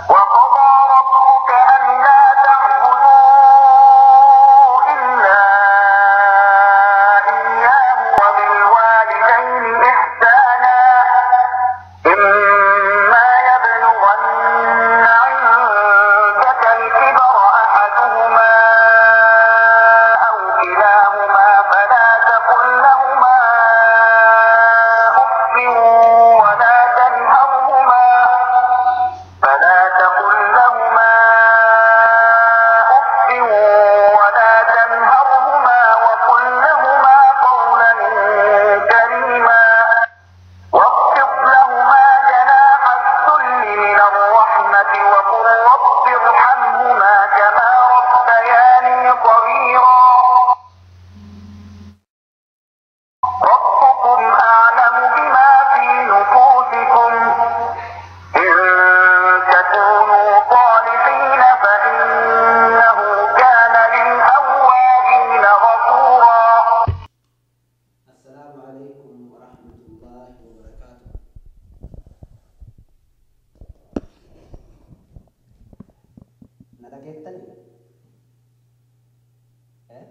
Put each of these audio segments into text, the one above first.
وقضى ربك ألا تعبدوا إلا إياه وبالوالدين إحسانا إما يبلغن عندك الكبر أحدهما أو كلاهما فلا تقل لهما أف ولا تنهرهما فلا تقل لهما أف ولا تنهرهما وقل لهما قولا كريما واخفض لهما جناح الذل من الرحمة وقل رب ارحمهما كما ربياني صغيرا. ربكم أعلم بما في نفوسكم إن تكونوا صالحين فإنه كان للأوابين غفورا. السلام عليكم ورحمة الله وبركاته. Na dhageettanii? Eh?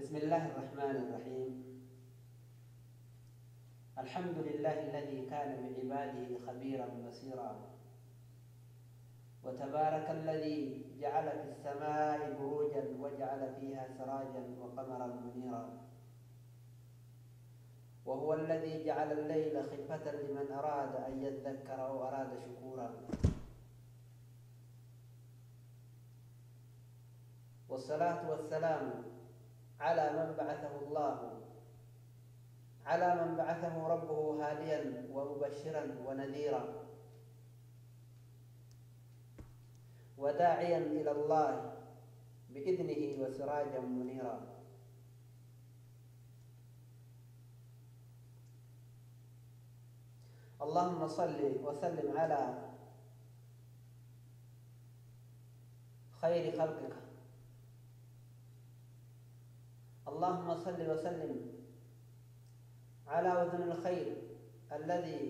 بسم الله الرحمن الرحيم. الحمد لله الذي كان بعباده خبيرا بصيرا، وتبارك الذي جعل في السماء بروجا وجعل فيها سراجا وقمرا منيرا، وهو الذي جعل الليل خلفة لمن أراد أن يذكر أو أراد شكورا. والصلاة والسلام على من بعثه الله، على من بعثه ربه هاديا ومبشرا ونذيرا وداعيا إلى الله بإذنه وسراجا منيرا. اللهم صل وسلم على خير خلقك. اللهم صل وسلم على أذن الخير الذي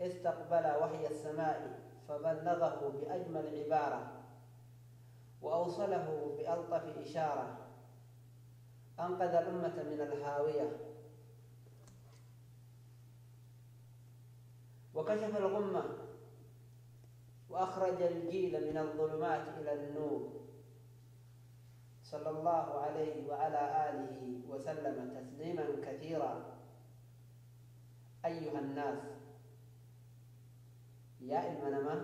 استقبل وحي السماء فبلغه بأجمل عبارة وأوصله بألطف إشارة، أنقذ الأمة من الهاوية وكشف الغمة وأخرج الجيل من الظلمات إلى النور، صلى الله عليه وعلى آله وسلم تسليما كثيرا. أيها الناس، يا ilma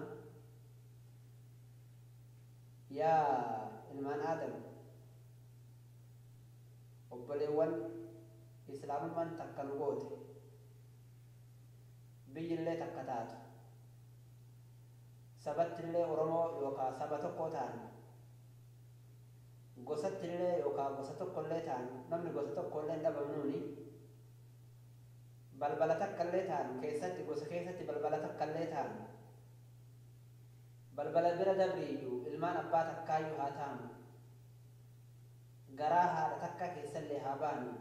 yaa ilmaan Aadam, obboleewwan Islaamummaan takka nu goote, biyyillee takka taatu, sabattillee Oromoo yookaan saba tokko taanu, gosattillee yookaan gosa tokkollee taanu, namni gosa tokkollee hin dhabamnuuni, balbala takkallee taanu, keessatti gosa keessatti balbala takkallee taanu, balbala bira dabriiyyuu ilmaan abbaa takkaayyuu haa taanu, garaa haadha takka keessallee haa baanu,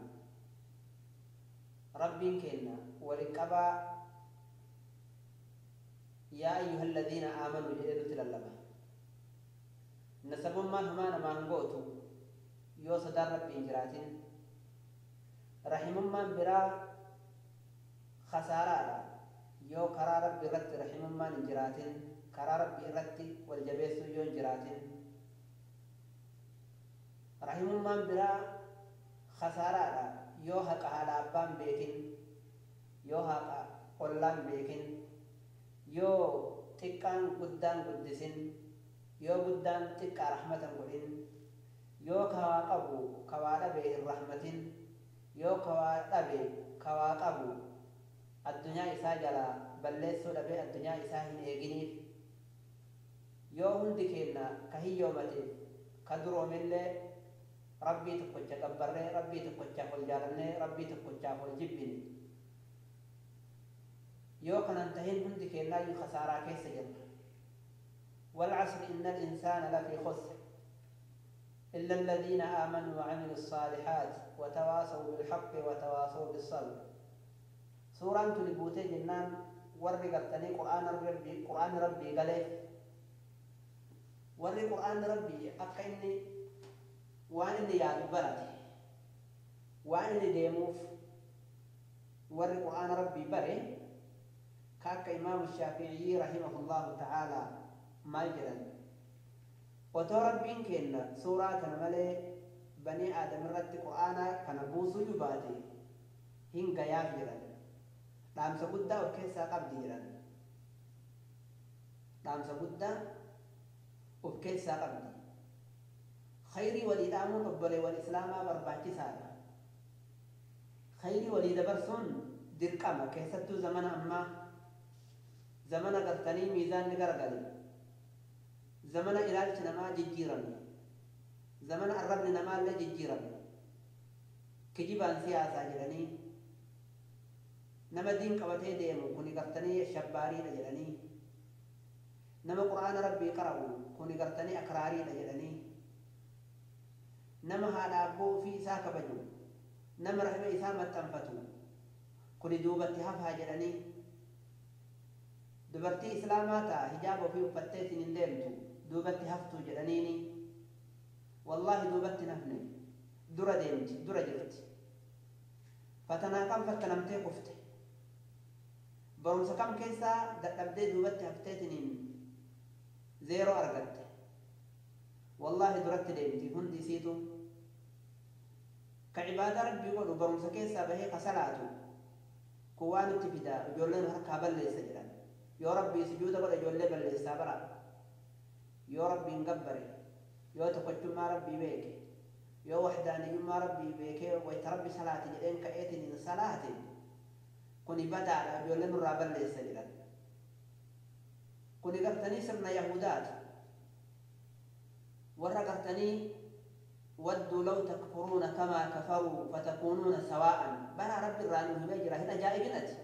Rabbiin kenna walin qabaa. Yaa ayyuha alladhiina aamanuu jedhee nutti lallaba. Nasabummaan humaa namaa hin gootu yoo sodaan Rabbii hin jiraatin. Rahimummaan biraa khasaaraadha yoo karaa Rabbi irratti rahimummaan hin jiraatin, karaa Rabbi irratti wal jabeessuu yoo hin jiraatin. Rahimummaan biraa khasaaraadha yoo haqa haadha abbaan beekin, yoo haqa ollaan beekin, yoo xiqqaan guddaan guddisin, yoo guddaan xiqqaa rahmatan godhin, yoo kawaa qabu kawaa dhabe hin rahmatin, yoo kawaa dhabe kawaa qabu addunyaa isaa jalaa balleessuu dhabe addunyaa isaa hin eeginiif, yoo hundi kenna ka hiyyoomateef ka duroomillee Rabbii tokkocha gabbarree, Rabbii tokkochaaf ol jaalannee, Rabbii tokkochaaf ol jibbine, yoo kanan tahin hundi kennaayyuu khasaaraa keessa jirra. والعصر إن الإنسان لفي خسر إلا الذين آمنوا وعملوا الصالحات وتواصوا بالحق وتواصوا بالصبر. Suuraan tuni buutee jennaan warri gartanii qur'aanni rabbii galeef warri qur'aanni rabbii akka inni waan inni yaadu barate waan inni deemuuf warri qur'aana rabbii bare ka akka imaamu shaafi'ii rahimahullahu ta'aalaa maal jedhan otoo rabbiin kenna suuraa kana malee banii aadam irratti qur'aana kana buusuyyuu baate hin gayaaf jedhan dhaamsa guddaa of keessaa qabdi jedhan dhaamsa guddaa of keessaa qabdi khayrii walii dhaamuun obboleewwan islaamaa barbaachisaadha khayrii walii dabarsuun dirqama keessattuu zamana ammaa zamana gartanii miizaanni garagale zamana ilaalchi namaa jijjiirame zamana arrabni namaallee jijjiirame kijibaan siyaasaa jedhanii nama diin qabatee deemu kuni gartanii shabbaariidha jedhanii nama qur'aana rabbii qara'u kuni gartanii akraariidha jedhanii nama haadha abboo ofii isaa kabaju nama rahma isaa maxxanfatu kuni duubatti hafaa jedhanii dubartii islaamaa ta'a hijaaba ofii uffattee isin hin deemtu duubatti haftuu jedhaniini wallaahi duubatti nafne dura deemti dura jirti fatanaa kam fattanamtee kufte barumsa kam keessaa dadhabdee duubatti hafteetiniin zeeroo argatte wallaahi duratti deemti hundi isiitu ka cibaadaa rabbii godhu barumsa keessaa bahee ka salaatu kun waan nutti fidaa ijoolleen harkaa balleessa jedhan yoo rabbii sujuuda godha ijoollee balleessaa bara yoo rabbiin gabbare yoo tokkochummaa rabbii beeke yoo waxdaaniyyummaa rabbii beekee wayta rabbi salaate jedheen ka'eetiniin salaate kuni badaadha ijoollee nurraa balleessa jedhan kuni gartanii sirna yahudaati warra gartanii wadduu law takfuruuna kamaa kafaruu fatakuunuuna sawaa'an baraa rabbi irraa nu himee jira hin ajaa'ibinati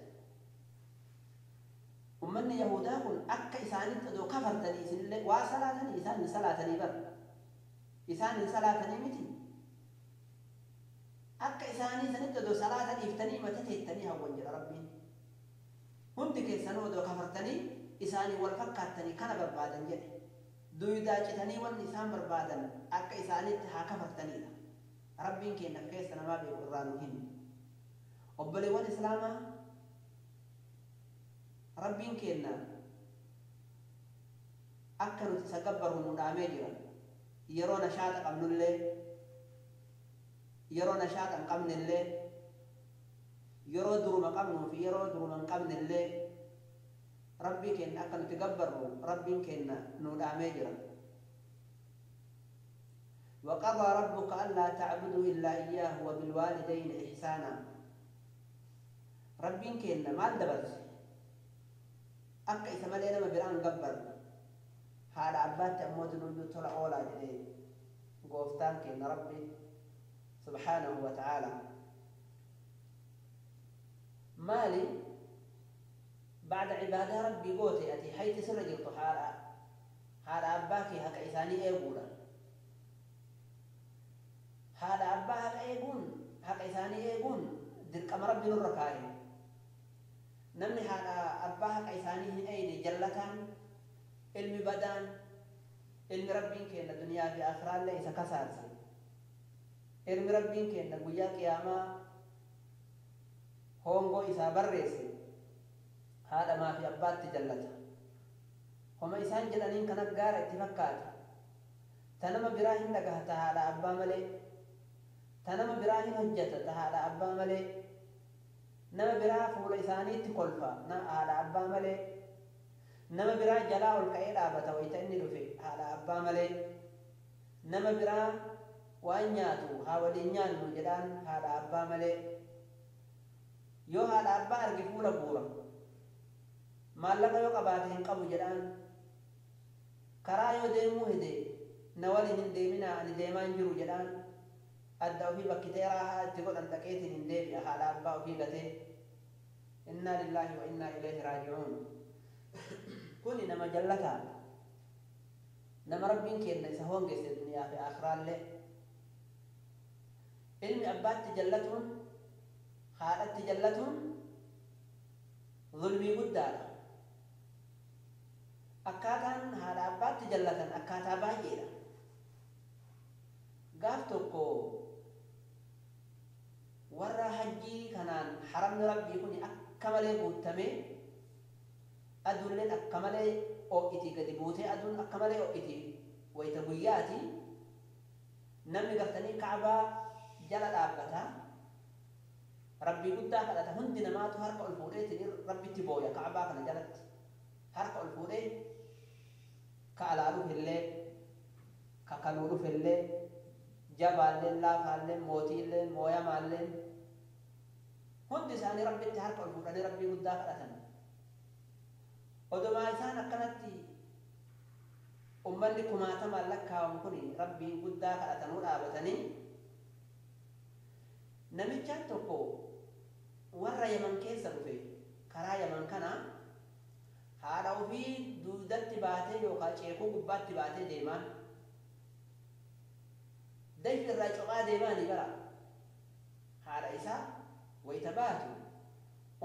ummanni yahudaa kun akka isaanitti odoo kafartanii isinillee waa salaatanii isaan hin salaatanii bara isaan hin salaatanii miti akka isaanii sanitti odoo salaata dhiiftanii mata teettanii hawwan jedha rabbiin hundi keessanuu odoo kafartanii isaanii wal fakkaattanii kana barbaadan jedhe duydaa citanii wanni isaan barbaadan akka isaanitti haa kafartaniidha rabbiin keenya keessa namaa beeku irraa nu himi obboleewwan islaamaa rabbiin keenya akka nuti isa gabbarru nu dhaamee jira yeroo nashaata qabnullee yeroo nashaata hin qabnellee yeroo duruma qabnuu fi yeroo duruma hin qabnellee rabbii keenya akka nuti gabbarru rabbiin keenya nu dhaamee jira وقضى ربك ألا تعبدوا إلا إياه وبالوالدين إحسانا ربين كينا ما دبرت akka isa malee nama biraan gabbarru haadha abbaatti ammoo nuyyuu tola oolaa jedhee gooftaan keenya rabbi subhaanahu wa ta'aala maali bacda cibaadaa rabbii goote ati hayti sirra jirtu haadha abbaa kee haqa isaanii eeguudha haadha abbaa haqa eeguun haqa isaanii eeguun dirqama rabbi nurra kaa'e namni haadha abbaa haqa isaanii hin eeyne jallataan ilmi badaan ilmi rabbiin kenna duniyaa fi aakhiraallee isa kasaarse ilmi rabbiin kenna guyyaa qiyaamaa hoongoo isaa barreesse haadha maa fi abbaatti jallata homa isaan jedhaniin kana gaara itti fakkaata ta nama biraa hin dhagahata haadha abbaa malee ta nama biraa hin hojjata ta haadha abbaa malee nama biraa fuula isaaniitti kolfa na haadha abbaa malee nama biraa jalaa ol ka'ee dhaabata wayita inni dhufe haadha abbaa malee nama biraa waan nyaatu haa waliin nyaannu jedhaan haadha abbaa malee yoo haadha abbaa arge fuula guura maallaqa yoo qabaate hin qabu jedhaan karaa yoo deemuu hide na waliin hin deeminaa ani deemaa hin jiru jedhaan adda ofii bakkitee raahaa itti godhan dhaqeetiin hin deebi'a haadha abbaa ofii gatee innaa lillaahi wa innaa ilayhi raaji'uun kuni nama jallataa nama rabbiin kenna isa hoongesse duniyaa fi aakhiraallee ilmi abbaatti jallatuun haadhatti jallatuun Zulmii guddaadha. Akkaataan haadha abbaatti jallatan akkaataa baay'eedha. Gaaf tokko warra hajjii kanaan haramni rabbii kun akka malee guutamee aduulleen akka malee ho'itii gadi buutee aduun akka malee ho'itii wayita guyyaati namni gartanii Ka'baa jala dhaabbata rabbii guddaa kadhata hundi namaatu harka ol fuudheetiin rabbitti booya Ka'baa kana jalatti harka ol fuudhee ka alaa dhufillee ka kaluu dhufillee jabaalleen laafaalleen mootiilleen mooyamaalleen hundi isaanii rabbitti harka ol fuudhanii rabbii guddaa kadhatan. Odumaa isaan akkanatti ummanni kumaatamaan lakkaa'amu kun rabbiin guddaa kadhatanuu dhaabatanii namichaan tokko warra Yaman keessa dhufe karaa Yaman kana haadha ofii duudatti baatee yookaan ceekuu gubbaatti baatee deemaan dayfi irraa cophaa deemaanii bara haadha isaa wayita baatu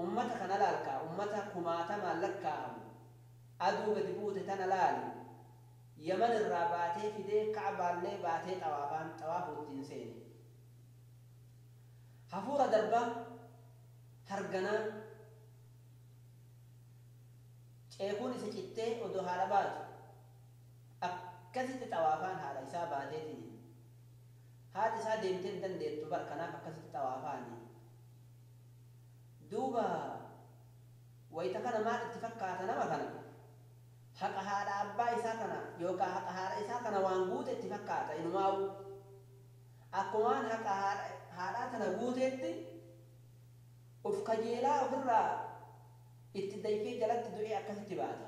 ummata kana laalkaa ummata kumaatamaan lakkaa'amu aduu gadi buute tana laali Yaman irraa baatee fidee Ka'baallee baatee xawaafaan xawaafuu ittiin seene. Hafuura darbaa harganaa ceekuun isa cittee odoo haadha baatu akkasitti xawaafaan haadha isaa baateetiin haati isaa deemtee hin dandeettu bar kanaaf akkasitti xawaafaani. Duuba wayita kana maal itti fakkaata nama kana haqa haadha abbaa isaa kana yookaan haqa haadha isaa kana waan guute itti fakkaata inumaa'u akkumaan haqa haadhaa tana guuteetti of kajeelaa ofirraa itti dayfee jalatti du'ee akkasitti baata.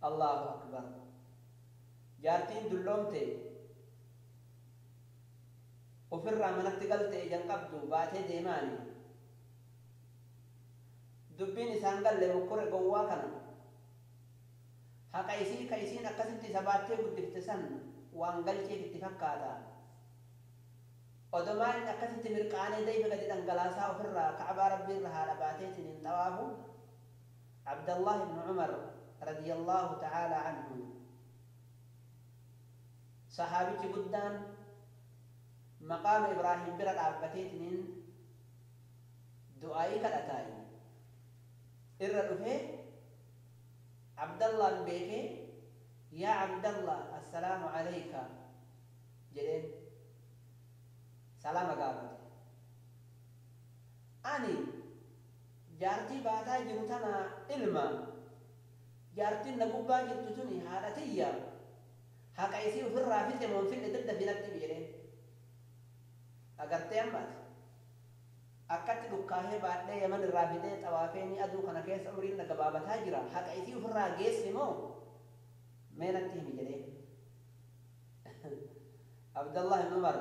Allahu akbar. Jaartiin dulloomte ofirraa manatti galte ijaan qabdu baatee deemaani. Dubbiin isaan galle mukkure gowwaa kana haqa isii ka isiin akkasitti isa baattee guddifte san waan galcheef itti fakkaata. Odomaa inni akkasitti mirqaanee dayfa gadi dhangalaasaa ofirraa Ka'baa rabbiirra haadha baateetiin hin xawaafu Abdallah ibn Umar radiyallahu ta'ala anhu sahaabichi guddaan maqaama Ibraahim bira dhaabbateetiin du'aa'ii kadhataayi. Irra dhufee Abdallaan beekee yaa Abdallah assalaamu alayka jedheen salaama gaafate. Ani jaartii baataa jiru tana ilma jaartiin na gubbaa jirtu tuni haadha tiyya haqa isii ofirraa fixe moo hin fixne daddafi natti himi jedheen. Agartee ammaati akkatti dhukkaahee baadhee Yaman irraa fidee xawaafee ni aduu kana keessa umriin na gabaabataa jira haqa isii ofirraa geesse moo mee natti himi jedheen. Abdallah ibn Umar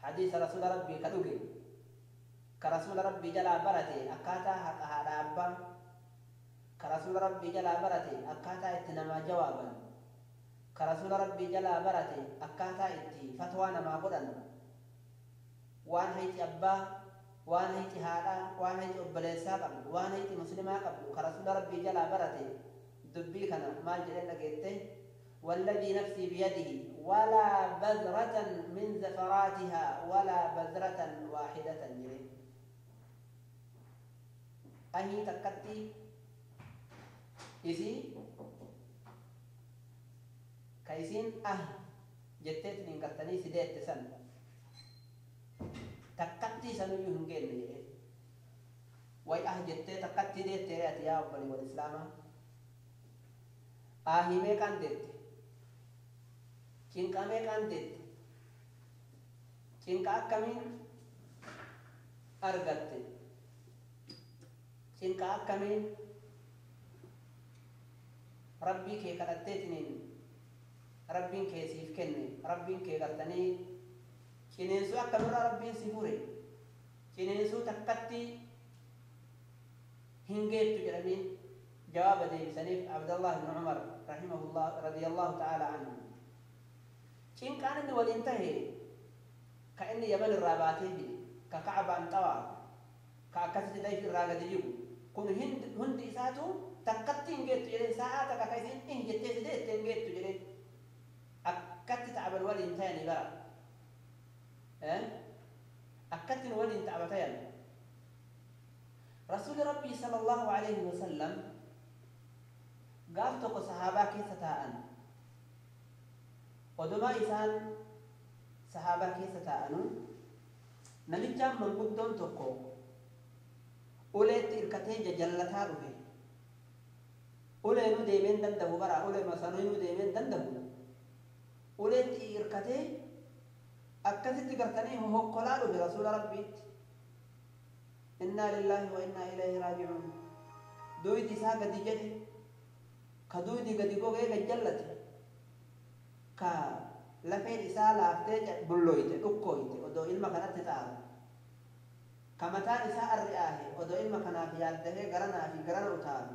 hadiisa rasuula rabbii ka dhuge ka rasuula rabbii jalaa barate akkaataa haqa haadha abbaa ka rasuula rabbii jalaa barate akkaataa itti namaa jawaaban ka rasuula rabbii jalaa barate akkaataa itti fatwaa namaa godhan waan hayti abbaa waan hayti haadhaa waan hayti obboleessaa qabdu waan hayti muslimaa qabdu ka rasuula rabbii jalaa barate dubbii kana maal jedheen dhageette والذي نفسي بيده ولا بذرة من زفراتها ولا بذرة واحدة جري أهي تكتي إسي كيسين أه جتت من قرتني سديت سن تكتي سنو يهنجين جري وي أه جتت تكتي ديت تريات يا أبني والإسلام أهي ميكان ديت cinqaa meeqaan deette cinqaa akkamiin argatte cinqaa akkamiin rabbii kee kadhatteetiniin rabbiin kee siif kenne rabbiin kee gartanii ciniinsuu akkamirraa rabbiin si fure ciniinsuu takkatti hin geettu jedhaniin jawaaba deebisaniif Abdallah ibn Umar rahimahullah radiyallahu ta'ala anhu. Cinqaan inni waliin tahe ka inni Yaman irraa baatee fide ka Ka'baan xawaafu Ka akkasitti dayfi irraa gadi jigu kun hundi isaatu takkatti hin geettu jedheen sa'aa takka ka isiin hin jettee si deette hin geettu jedheen akkatti ta'aban waliin tayanii bara akkatti nu waliin ta'aba tayan rasuuli rabbii sallallahu alaihi wasallam gaaf tokko sahaabaa keessa taa'an odumaa isaan sahaabaa keessa taa'anu namichaan manguddoon tokko uleetti irkatee jajallataa dhufe uleenuu deemeen danda'u bara ulee masanuinuu deemeen danda'u uleetti irkatee akkasitti gartanii hohokkolaa dhufe rasuula rabbiitti innaa lillaahi wa innaa ilayhi raaji'uun duydi isaa gadi jedhe ka duydi gadi gogee gajjallate ka lafeen isaa laaftee bulloyte dhukkooyte odoo ilma kanatti ta'amu ka mataan isaa arri'aahe odoo ilma kanaaf yaaddahee garanaa fi garana utaalu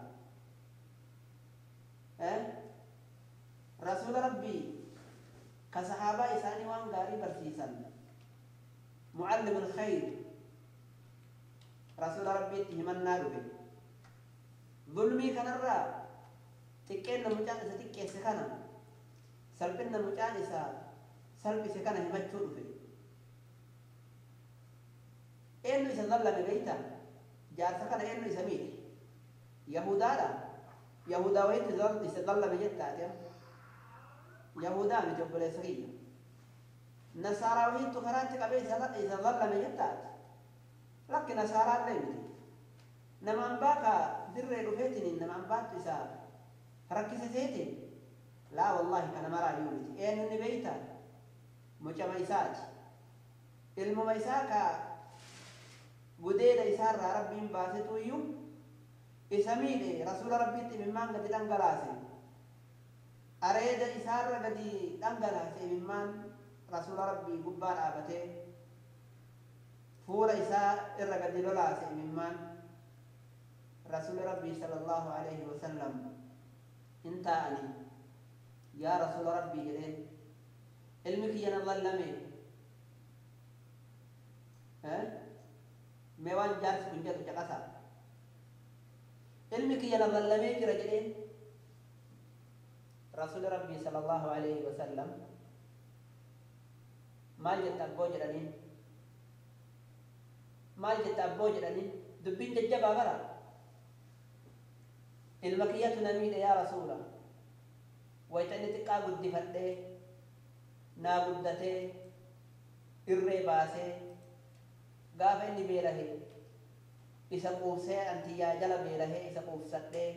rasuula rabbii ka sahaabaa isaanii waan gaarii barsiisan mucallim alkhayr rasuula rabbiitti himannaa dhufe zulmii kanarraa xiqqeenna mucaan isa xiqqeesse kana salphinna mucaan isa salphise kana himachuu dhufe eenyu isa zallame beeyta jaarsa kana eenyu isa miidhe yahudaadha yahudaa wayitti isa zallame jettaate yahudaa miti obboleessa kiyya nasaaraa wayittu karaatti qabee isa zallame jettaate lakki nasaaraallee miti nama ambaa ka dirree dhufeetiniin nama ambaattu isa rakkisiseetiin laa wallaahi kana maraayyuu miti eenyu ni beeyta mucama isaati ilmuma isaa ka gudeeda isaarraa rabbiin baasetu iyyuu isa miidhe rasuula rabbiitti imimmaan gadi dhangalaase areeda isaarra gadi dhangalaase imimmaan rasuula rabbii gubbaa dhaabatee fuula isaa irra gadi lolaase imimmaan rasuula rabbii sallallahu alaihi wasallam hin taa'anii yaa rasuula rabbii jedheen ilmi kiyya na zallame mee waan jaarsi kun jedhu caqasa ilmi kiyya na zallamee jira jedheen rasuuli rabbii sallallahu alaihi wasallam maal jetta abboo jedhaniin maal jetta abboo jedhaniin dubbiin jajjabaa bara ilma kiyyatu na miidhe yaa rasuula wayta inni xiqqaa guddifadhee naa guddatee irree baasee gaafa inni beelahe isa quufsee antiyyaa jala beelahee isa quufsadhee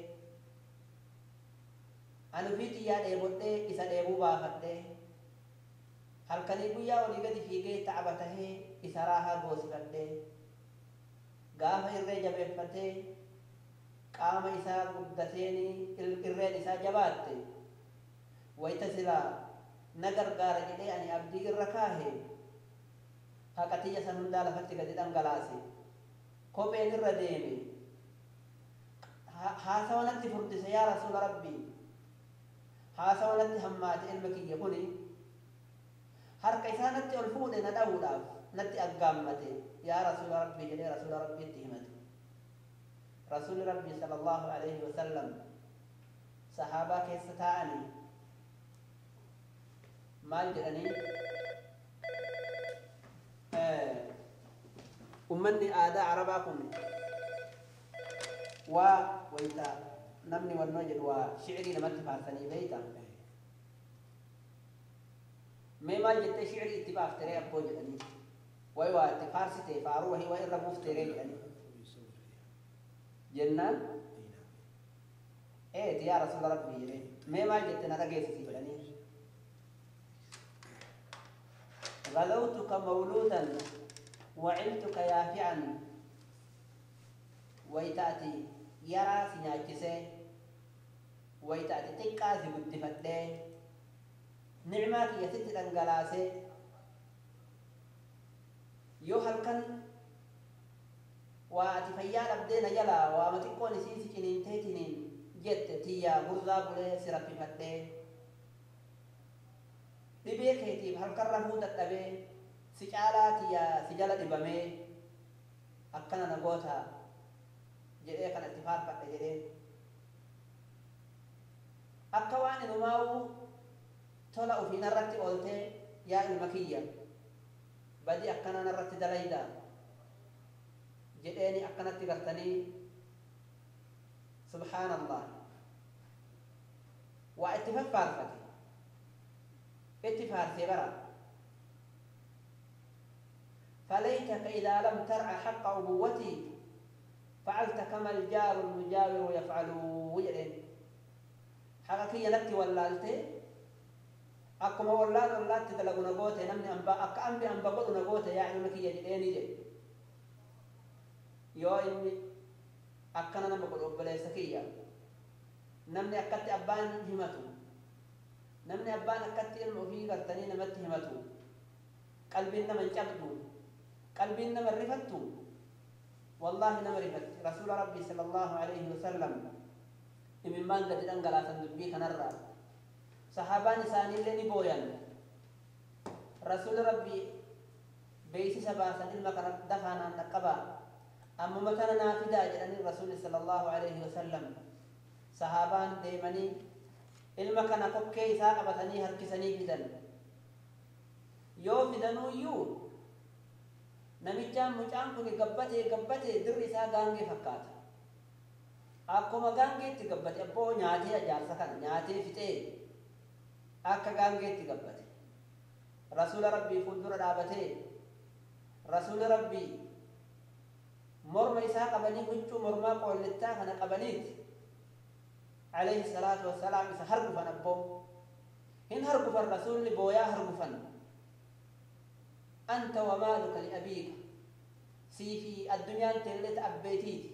ani ofii xiyyaa dheebodhee isa dheebuu baafadhee halkanii guyyaa olii gadi fiigee ta'aba tahee isa raahaa goosifadhee gaafa irree jabeeffatee qaama isaa guddateeni irreen isaa jabaatte wayta silaa na gargaara jedhee ani abdii irra kaahe haqatiyya san hundaa lafatti gadi dhangalaase kopheen irra deeme haasawa natti furdise yaa rasuula rabbii haasawa natti hammaate ilma kiyya kuni harka isaa natti ol fuudhe na dha'uudhaaf natti aggaammate yaa rasuula rabbii jedhee rasuula rabbiitti himate rasuuli rabbii sallallahu alaihi wasallam sahaabaa keessa taa'anii maal jedhanii ummanni aadaa arabaa kun waa wayta namni wannoo jedhu waa shicrii namatti faarsanii beeyta mee maal jettee shicrii itti baafteree abboo jedhanii way waa itti faarsite faaruu wahii waa irra buufteree jedhanii jennaan eeti yaa rasuula rabbii jedhee mee maal jette na dhageessisi jedhanii غلوتك مولودا وعلتك يافعا ويتأتي يرى سناكسي ويتأتي تكاسي قدفتي نعماك يست الانقلاسي يوحل كان واتي فيال أبدين جلا وما تكون سيسي جنين تيتنين جت تيا غرزا بولي سرفي فتي dhibee keetiif halkan rafuu dadhabee si caalaa tiyyaa si jala dhibamee Akkana na goota jedhee kana itti faarfadhe jedheen. Akka waan inumaa'uu tola ofii narratti ooltee yaa ilma kiyya badii akkana narratti dalayda jedheeni akkanatti gartanii subhaanallah waa itti faffaarfate itti faarsee bara. فليتك إذا لم ترع حق أبوتي فعلت كما الجار المجاور يفعل ويرين حقكية نتي ولالتي أكما ولال ولالتي تلقوا نقوتي نمني أنبا أكا أنبي أنبا قلوا نقوتي يعني مكي يجديني جي يو إني أكنا نمقل أبليسكية نمني أكتي أبان همتو نمني أبان أكتي المؤفي قرتني نمت همتو قلبي نمن شبدو قلبي نمن رفتو والله نمن رفت رسول ربي صلى الله عليه وسلم إممان قد أنقلا دبي كنرى صحابان ساني لني بويان رسول ربي بيسي سباسا إلما كان دفعنا نقبا أما مكان نافدا جلني الرسول صلى الله عليه وسلم صحابان ديمني إلما كان قبكي ساقبتني هركسني فدن yoo fidanuuyyuu namichaan mucaan kun gabbatee gabbatee dirri isaa gaangee fakkaata. Akkuma gaangeetti gabbate abboo nyaatee ijaarsa kana nyaatee fixee akka gaangeetti gabbate. Rasuula Rabbii fuuldura dhaabatee Rasuula Rabbii morma isaa qabanii huccuu mormaa qoollettaa kana qabaniiti alayhi salaatu wassalaam isa hargufan abboo hin hargufan rasuulli booyaa hargufan. أنت ومالك لأبيك سيفي الدنيا أنت اللي تأبيتيت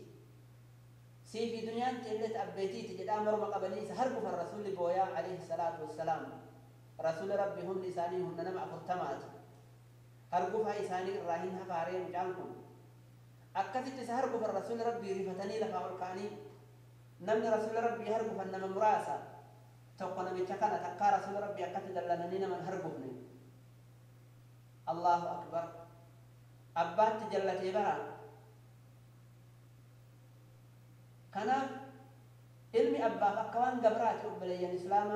سيفي دنيا أنت اللي تأبيتيت جد أمر مقبلي سهرب الرسول بويا عليه الصلاة والسلام رسول ربي هم لسانيهن نمع فرتمات هرقفها إساني الراهن هفارين جانكم أكثت سهرب الرسول ربي رفتني لفا القاني نمني رسول ربي هرقف النم مراسا توقنا بيتكنا تقا رسول ربي أكثت دلنني من هرقفني الله أكبر أبات جلتي برا كان علمي أبا فكوان قبرات أبلي الإسلام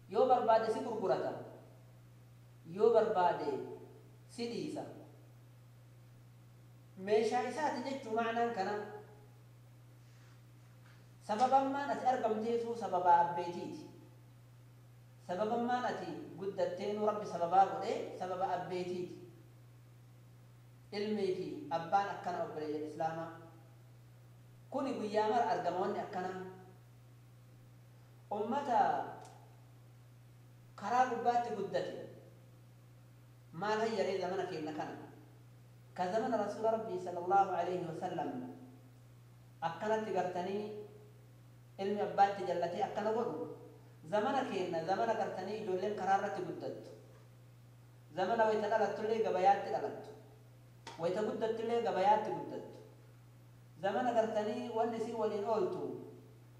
يو بربادي سكركرتا يو بربادي سيديسا ميشا إساتي جتشو معنى كان سببا ما نتي أرقم تيسو سببا أبيتيتي سببا ما نتي قدتين ربي سببا قده سبب أبيتيتي علمي في أبان أكنا أبلي الإسلام كوني قيامر أرقمون أكنا أمتا كرا قبات قدتي ما لا يري زمنك إنكنا كزمن رسول ربي صلى الله عليه وسلم أكنا تقرتني علمي أبات جلتي أكنا قدو زمنك إن زمن قرتني جولين قرارة قدت زمن ويتدلت لي قبيات تدلت ويتقدت لي قبيات قدت زمن قرتني والنسي ولين قلتو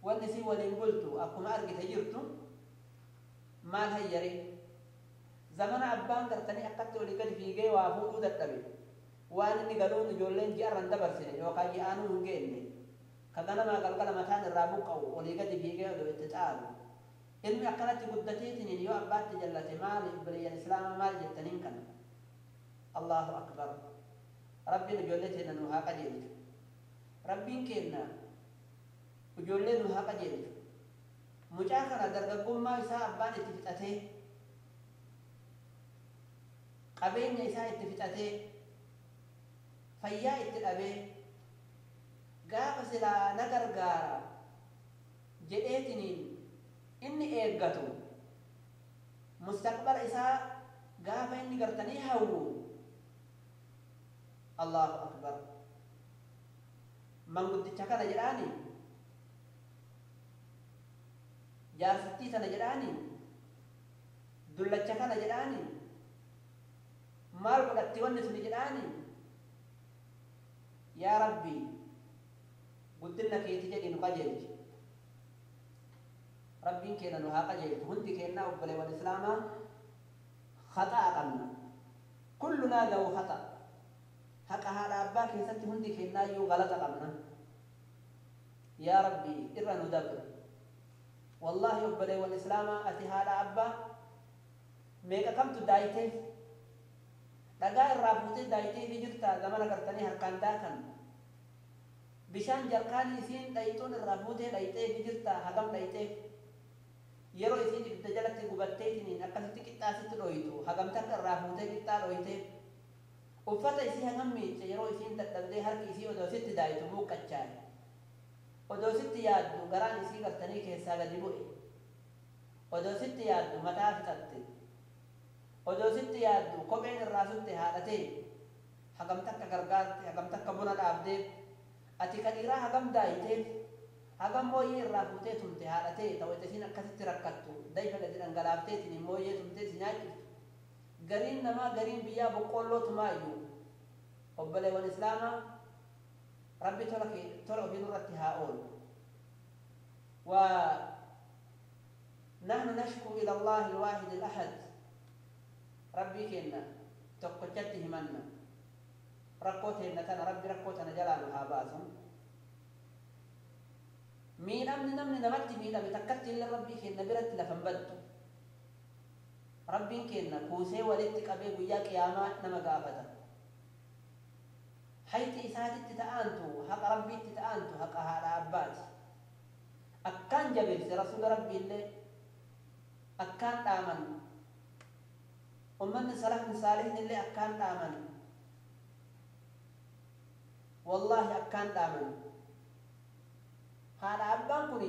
والنسي ولين قلتو أكو ما أرقي تجرتو ما الهيري زمن أبان قرتني أكدت ولي قد في جي وافو دتبي وأنا إني قالون جولين جي أرن دبر سنة وقا جي آنو هنجيني كغنا ما قلقل مكان الرابوق أو ولي قد في جي ولو اتتعالو ilmi akkanatti guddateetiin yoo abbaatti jallate maali obboleeyyan islaamaa maal jettaniin kana Allahu akbar rabbiin ijoollee teenna nu haa qajeelchu rabbiin keenna ijoollee nu haa qajeelchu mucaa kana dargaggummaa isaa abbaan itti fixatee qabeenya isaa itti fixatee fayyaa itti dhabee gaafa silaa na gargaara jedheetiniin inni eeggatu mustaqbala isaa gaafa inni gartanii hawwu Allahu akbar manguddicha kana jedhaani jaarsittii tana jedhaani dullacha kana jedhaani maal godhatti wanni suni jedhaani yaa rabbi guddina keeti jedhi nu qajeelchi ربين كنا نهاق جيد هندي كنا أبلي والإسلام خطأ قمنا كلنا ذو خطأ حق هذا أبا keessatti hundi kennaayyuu galata qabna. Yaa Rabbi irra nu dabre. Wallaahi obboleewwan islaamaa, ati haadha abbaa meeqa kamtu daayiteef dhagaa irraa fuutee daayiteefi jirta. Zamana gartanii harkaan daakan bishaan jarkaanii isiin dhayixuun irraa fuutee dhayixeefi jirta. Hagam dhayixeef? Yeroo isiin ibidda jalatti gubatteetiniin akkasitti qixxaasitti dhoytu hagam takka irraa fuutee qixxaa dhoyteef? Uffata isii hagam miicce? Yeroo isiin dadhabdee harki isii odoo sitti daayitu buuqqachaa'e, odoo sitti yaaddu garaan isii gartanii keessaa gadi bu'e, odoo sitti yaaddu mataa fixatte, odoo sitti yaaddu kopheen irraa sutte haadhatee, hagam takka gargaarte? Hagam takka buna dhaabdeef? Ati ka dhiiraa hagam daayiteef? Hagam mooyyee irraa fuutee tumte haadhatee ta'u isiin akkasitti rakkattu dayfa gadi dhangalaafteetiin mooyyee tumtee si nyaachiftu? Gariin namaa gariin biyyaa boqqoolloo tumaayyuu. Obboleewwan islaamaa, Rabbi tola tola ofii nurratti haa oolu. Wa nahnu nashku ila Allahi alwaahid alahad. Rabbii kenna tokkochatti himanna rakkoo teenna tana. Rabbi rakkoo tana jalaa nu haa baasu. Miidhamni namni namatti miidhame takkatti illee Rabbii kenna biratti lafan baddu. Rabbiin kenna kuusee walitti qabee guyyaa qiyaamaa nama gaafata. Hayti isaatitti ta'antu, haqa Rabbiitti ta'antu, haqa haadha abbaati. Akkaan jabeesse Rasuula Rabbiillee, akkaan dhaaman ummanni salafni saalihnillee, akkaan dhaaman, wallaahi akkaan dhaaman. Haadha abbaan kun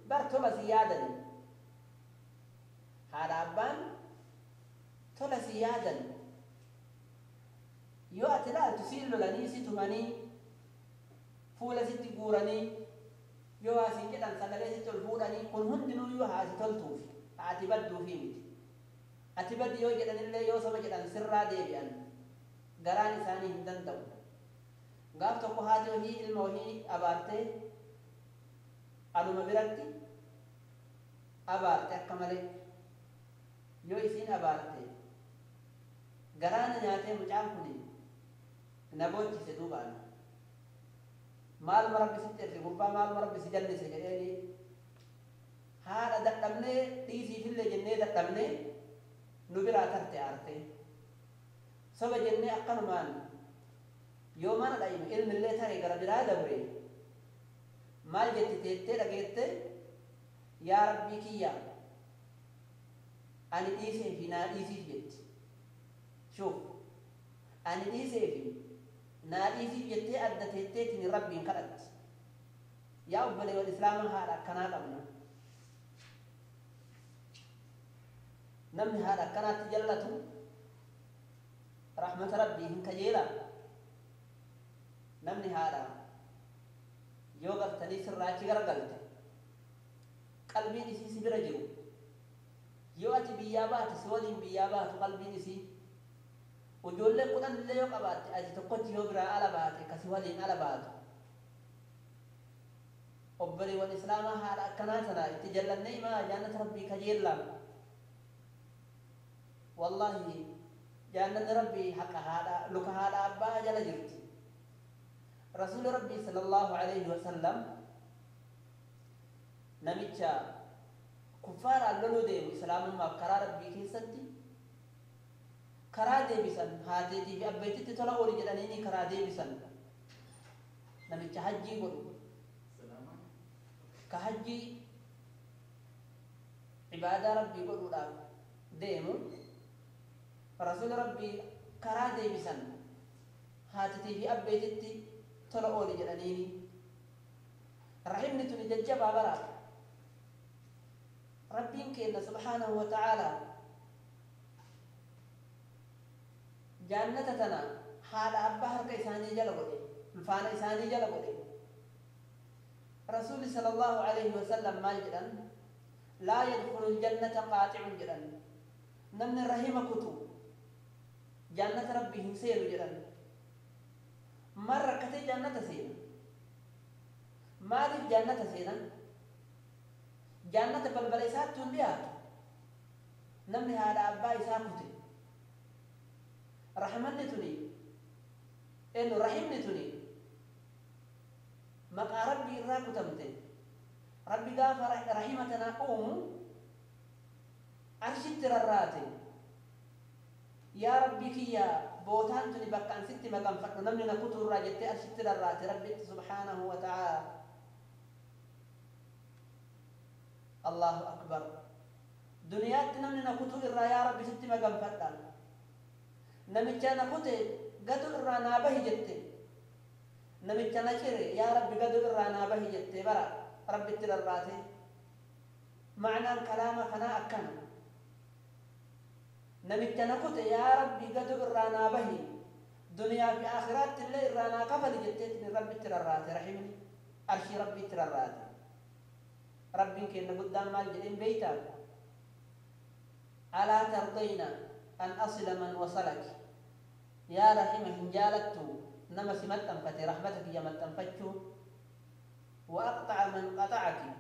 bar tola si yaadani. Haadha abbaan tola si yaadan. Yoo ati ilaaltu siin lolanii, si tumanii, fuula sitti guuranii, yoo asiin jedhan sagalee sitti ol fuudhanii, kun hundinuu yoo haasi toltuuf, ati badduufi miti. Ati baddi yoo jedhanillee, yoo soba jedhan sirraa deebi'an, garaan isaanii hin danda'u. Gaaf tokko haati ohii ilma ohii abaartee, anuma biratti abaarte akka malee. Yoo isiin abaarte garaana nyaatee mucaan kun na boochise. Duubaan "Maaluma Rabbi sitti erge gurbaa, maaluma Rabbi si jallise?" jedheeni. Haadha dadhabnee dhiisiifillee jennee dadhabnee nu biraa tarte aarte. Soba jennee akkanumaan yoo mana dhaynu ilmillee tare gara biraa dabre. Maal jetti teettee dhageette? "Yaa Rabbii kiyya, ani dhiisee fi naa dhiisiif," jetti. Shuuf, "Ani dhiisee fi naa dhiisiif," jettee adda teetteetiin Rabbiin kadhatti. Yaa obboleewwan islaamaa, haadha akkanaa qabna. Namni haadha akkanaatti jallatu rahmata Rabbii hin kajeela. Namni haadha yoo gartanii sirraa achi garagalte qalbiin isii si bira jiru, yoo ati biyyaa baate si waliin biyyaa baatu qalbiin isii, ijoollee 10 illee yoo qabaatte, ati tokkochi yoo biraa ala baate kasi waliin ala baatu. Obboleewwan islaamaa, haadha akkanaa tana itti jallannee imaa jaannata Rabbii kajeellaa. Wallaahi jaannanni Rabbii haqa haadha luka haadha abbaa jala jirti. Rasuuli Rabbii sallallahu alayhi wasallam namicha kuffaaraan loluu deemu islaamummaaf karaa Rabbii keessatti karaa deebisan. Haateetii fi abbeetitti tola ooli jedhaniini karaa deebisan. Namicha hajjii godhu, ka hajjii ibaadaa Rabbii godhuudhaaf deemu, Rasuuli Rabbii karaa deebisan. Haatitii fi abbeetitti tola ooli jedhaniini. Rahimni tuni jajjabaa bara. Rabbiin kenna subhaanahu wa ta'aalaa jaannata tana haadha abbaa harka isaanii jala godhe, faana isaanii jala godhe. Rasuuli sallallahu alayhi wasallam maal jedhan? "Laa yadkhulu ljannata qaaxicun," jedhan. Namni rahima kutu jaannata Rabbii hin seenu jedhan. Maal rakkatee jaannata seena? Maaliif jaannata seenan? Jaannata balbala isaatti hin dhiyaatu namni haadha abbaa isaa kute. Rahmanni tuni Eenyu rahimni tuni maqaa rabbii irraa kutamte. Rabbi gaafa rahima tanaa uumu arshitti rarraate. Yaa rabbii kiyya bootaan tuni bakka an sitti maganfadhu namni na kutuu irraa jettee arshitti rarraate rabbitti subhaanahu wa ta'ala. Allahu akbar. Duniyaatti namni na kutuu irraa yaa rabbi sitti maganfadha. Namicha na kute gadu irraa naa bahi jette. Namicha na cire yaa rabbi gadu irraa naa bahi jette bara rabbitti rarraate. Ma'naan kalaama kanaa akkana. Namicha na kute yaa rabbi gadu irraa naa bahi duniyaa fi aakhiraatti illee irraa naa kafali jetteetiin rabbitti rarraate rahimni arshii rabbiitti rarraate. Rabbiin keenya guddaan maal jedheen beeytaa? Alaa tardayna an asila man wasalak. Yaa rahima hin jaalattu nama si maxxanfate rahmata kiyya maxxanfachuu. Wa aqxaca man qaxacaki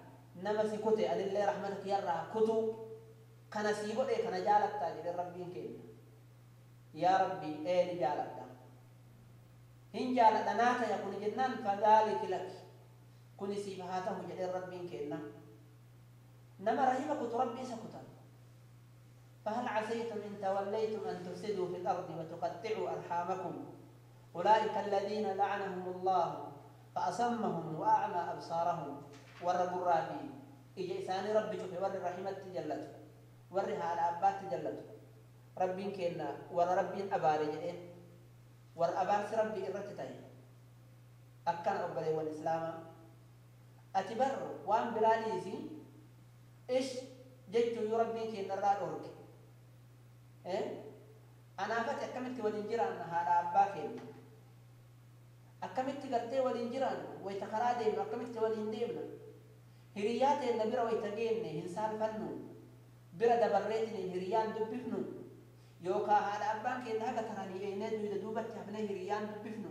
nama si kute anillee rahmata kiyyarraa kutuu. Kana sii godhe kana jaalattaa jedhe rabbiin keenya. Yaa rabbi ee ni jaaladha. Hin jaaladha naa taya kuni jennaan fadhaaliki laki. Kuni siif haa ta'u jedhe rabbiin keenya. Nama rahima kutu rabbi isa kuta. فهل عسيتم إن توليتم أن تفسدوا في الأرض وتقطعوا أرحامكم أولئك الذين لعنهم الله فأصمهم وأعمى أبصارهم. ور قرافي إجا إساني ربي شوفي ور رحمة تجلته ورها على أبات تجلته ربين كينا ور ربين أباري جئين ور أبارس ربي إرتتين أكان أبالي والإسلام أتبر وان براليسي إيش جيتو يربين كينا را أورك أنا فات أكملت ولنجران هذا أبا كينا أكملت قرتي ولنجران ويتخرا ديمنا أكملت ولنديمنا هرياتي النبيرة ويتقيني هنسال فنو bira dabarreetiin hiriyaan dubbifnu yookaan haadha abbaan keenya haga taranii eenee duyda duubatti hafnee hiriyaan dubbifnu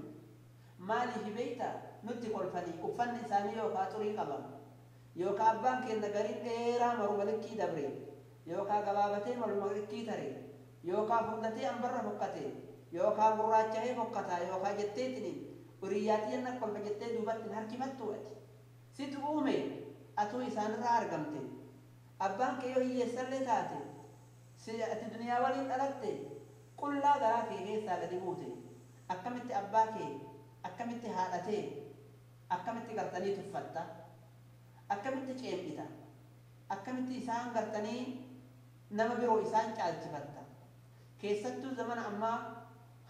maaliif beeyta nutti kolfanii uffanni isaanii yookaan xurii qaba yookaan abbaan keenya gariin dheeraa maruma likkii dabre yookaan gabaabatee maruma likkii tare yookaan furdatee ambarra fokkate yookaan gurraacha'ee fokkataa yookaan jetteetiin hiriyyaatii jenna kolfa jettee duubatti hin harkifattu ati situ uume atuu isaanirraa argamte. Abbaan kee yoo hiyyeessallee taate ati duniyaa waliin dhalatte qullaa garaa kee keessaa gadi buute akkamitti abbaa kee akkamitti haadhatee akkamitti gartanii tuffatta akkamitti ceem'ita akkamitti isaan gartanii nama biroo isaan caalchifatta. Keessattuu zamana ammaa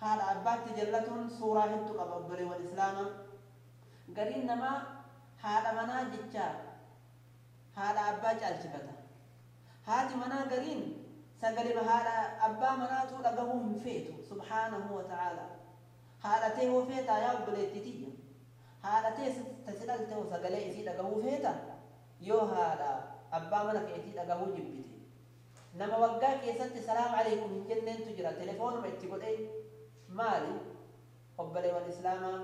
haadha abbaatti jallatuun suuraa hedduu qaba obboleewwan islaamaa. Gariin namaa haadha manaa jecha haadha abbaa caalchifata. Haati manaa gariin sagalee haadha abbaa manaatu dhagahuu hin feetu subhaanahu wa ta'ala. Haadha tee hoo feetaa yaa obboleettii tiyya. Haadha tee tasi dhalte hoo sagalee isii dhagahuu feeta yoo haadha abbaa mana keetii dhagahuu jibbite. Nama waggaa keessatti salaam alaikum hin jenneentu jira telefoonuma itti godhee maali obboleewwan islaamaa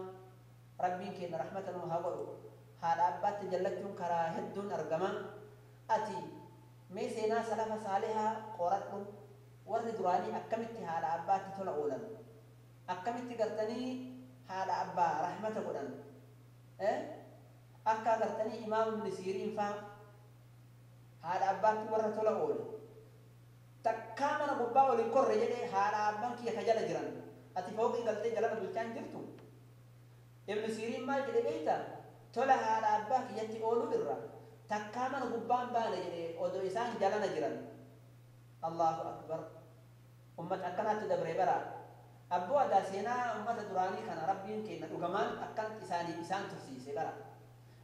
rabbiin keenya rahmata nuu haa godhu. Haadha abbaatti jallachuun karaa hedduun argama. Ati mee seenaa salafa saalihaa qoradhu warri duraanii akkamitti haadha abbaatti tola oolan akkamitti gartanii haadha abbaa rahmata godhan akka gartanii imaam ibn Siiriin faa haadha abbaatti warra tola oole takkaa mana gubbaa ol hin korre jedhee haadha abbaan kiyya ka jala jiran ati fooqii galtee jalana bulchaan jirtu. Ibn Siiriin maal jedhe beeytaa? Tola haadha abbaa kiyyatti ooluu irra takkaa mana gubbaan baane jedhee odoo isaan jalana jiran. Allahu akbar. Ummata akkanaatti dabree bara. Abboo adaa seenaa ummata duraanii kana rabbiin keenya dhugamaan akkanatti isaanii isaan tursiise bara.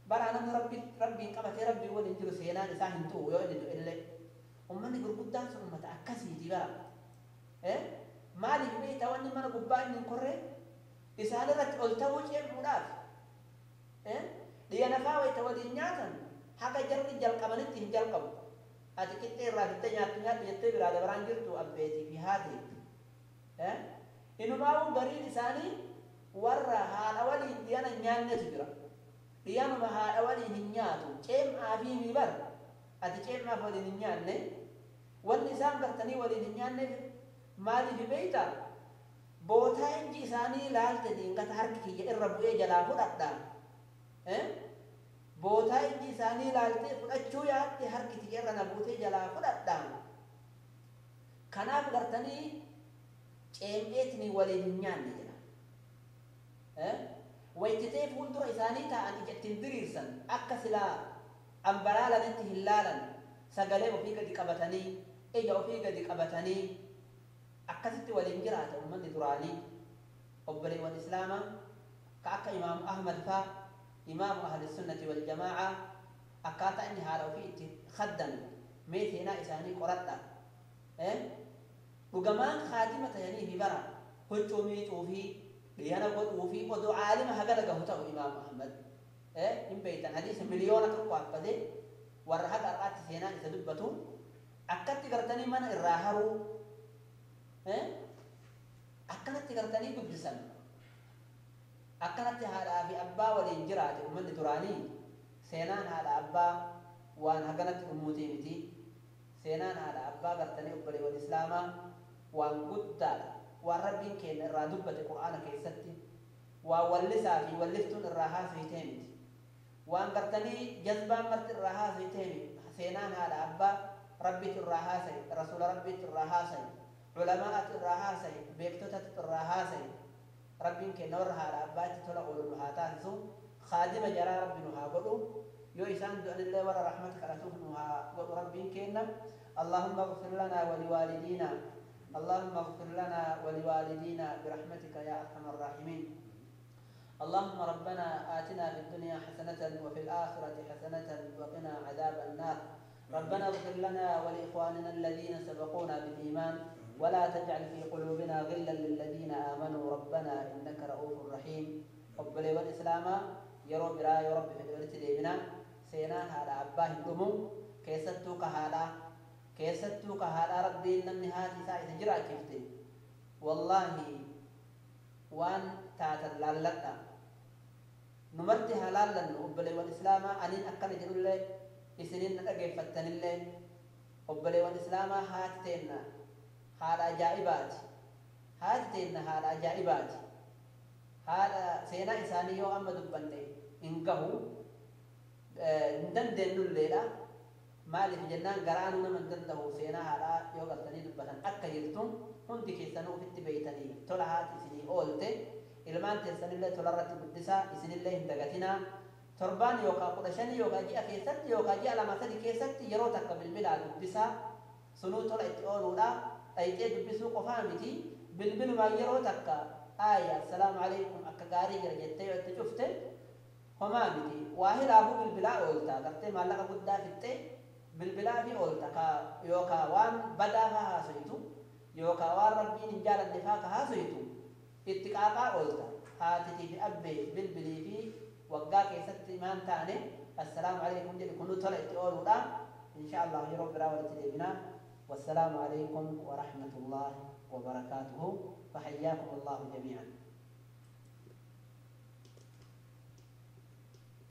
Bara namni rabbiin qabatee rabbiin waliin jiru seenaan isaa hin tu'u yoo inni du'e illee. Ummanni gurguddaan sun ummata akkasiiti bara. Maaliif beektaa wanni mana gubbaa inni hin korree isaan irratti ol ta'uu ceemuudhaaf. Dhiya nafaa wayita waliin nyaatan haga jarri jalqabanitti hin jalqabu. Ati qixxee irraa fittee nyaattu nyaattu jettee biraa dabaraan jirtu abbeetii fi haati. Inumaawuu gariin isaanii warra haadha waliin dhiyana hin nyaannetu jira. Dhiyanuma haadha waliin hin nyaatu. Ceem'aa fi mibar ati ceem'aaf waliin hin nyaanne. Wanni isaan gartanii waliin hin nyaanneef maaliif beektaa? Bootaa ijji isaanii laalte diingata harki kiyya irra bu'ee jalaa fudhadha. Bootaa ijji isaanii laaltee fudhachuu yaadde harki kiyya irra na buutee jalaa fudhadha. Kanaaf gartanii ceem'eetinii waliin hin nyaanne jedha. Waytitee fuuldura isaanii taa'an ija ittiin diriirsan akka silaa ambalaalanitti hin laalan sagalee ofii gadi qabatanii ija ofii gadi qabatanii akkasitti waliin jiraata ummanni duraanii. Obboleewwan Islaamaa ka akka Imaamu Ahmad faa imaamu ahli sunnati wal jamaa'a akkaataa inni haala ofii itti khaddame mee seenaa isaanii qoradha. Dhugamaan khaadima ta'anii fi bara huccuu miicuu fi dhiyana godhuu fi oduu caalima hagana gahu ta'u Imaamu Ahmad. Hin beektan hadiisa 1,000,000 affate warra haga har'aatti seenaa isa dubbatu akkatti gartanii mana irraa haruu akkanatti gartanii dubbisan akkanatti haadhaa fi abbaa waliin jiraate ummanni duraanii. Seenaan haadha abbaa waan haganatti dhumuutii miti. Seenaan haadha abbaa gartanii obboleewwan Islaamaa waan guddaadha. Waan Rabbiin keenya irraa dubbate Qur'aana keessatti waan wallisaa fi walliftuun irraa haasofitee miti. Waan gartanii jazbaan marti irraa haasofitee miti. Seenaan haadha abbaa Rabbiitu irraa haasaye, Rasuula Rabbiitu irraa haasaye, culamaa'atu irraa haasaye, beektotatu irraa haasaye. Rabbiin keenya warra haadha abbaatti tola oolu nu haa taasisu. Khaadima jaraa Rabbi nu haa godhu. Yoo isaan du'anillee warra rahmata kadhatuuf nu haa godhu Rabbiin keenya. Allahumma ighfir lanaa wa liwaalidiinaa. اللهم اغفر لنا ولوالدينا برحمتك يا أرحم الراحمين. اللهم ربنا آتنا في الدنيا حسنة وفي الآخرة حسنة وقنا عذاب النار. ربنا اغفر لنا ولإخواننا الذين سبقونا بالإيمان ولا تجعل في قلوبنا غلا للذين آمنوا ربنا إنك رؤوف رحيم. قبل والإسلام يا رب لا يا رب في الولد ديمنا سينا هذا أباه الأمم كيستو كهذا keessattuu ka haadha Rabbiin namni haati isaa isa jiraachifte wallaahi waan taatan laalladha. Numarti haa laallannu obboleewwan Islaamaa aniin akkana jedhullee isiniin na dhageeffattanillee obboleewwan Islaamaa haati teenna haadha ajaa'ibaati. Haati teenna haadha ajaa'ibaati. Haadha seenaa isaanii yoo amma dubbanne hin gahu hin dandeennulleedha. Maaliif jennaan garaanuu nama hin danda'u seenaa haadhaa yoo galtanii dubbatan akka jirtu hundi keessanuu ofitti beeytanii tola haati isinii oolte ilmaan teessanillee tolarratti guddisaa isinillee hin dagatinaa. Torbaan yookaan 15 yookaan ji'a keessatti yookaan ji'a 2 3 keessatti yeroo takka bilbilaa dubbisaa sunuu tola itti ooluudha. Dhayitee dubbisuu qofaa miti bilbilumaan yeroo takka aaya assalaamu alaikum akka gaarii jira jettee yoo itti cufte homaa miti. Waa hilaafuu bilbilaa oolta gartee maallaqa guddaa fixxee bilbilaa fi oolta ka yookaan waan badaa faa haasoyitu yookaan waan Rabbiin hin jaalanne faa ka haasoyitu itti qaaqaa oolta. Haatitii fi abbee bilbilii fi waggaa keessatti maan taane assalaamu alaikum jedhi kunuu tola itti ooluudha. Insha Allah yeroo biraa walitti deebinaa. Wassalaamu alaikum wa rahmatullahi wa barakaatuhu. Fahayyaakum Allahu jamii'an.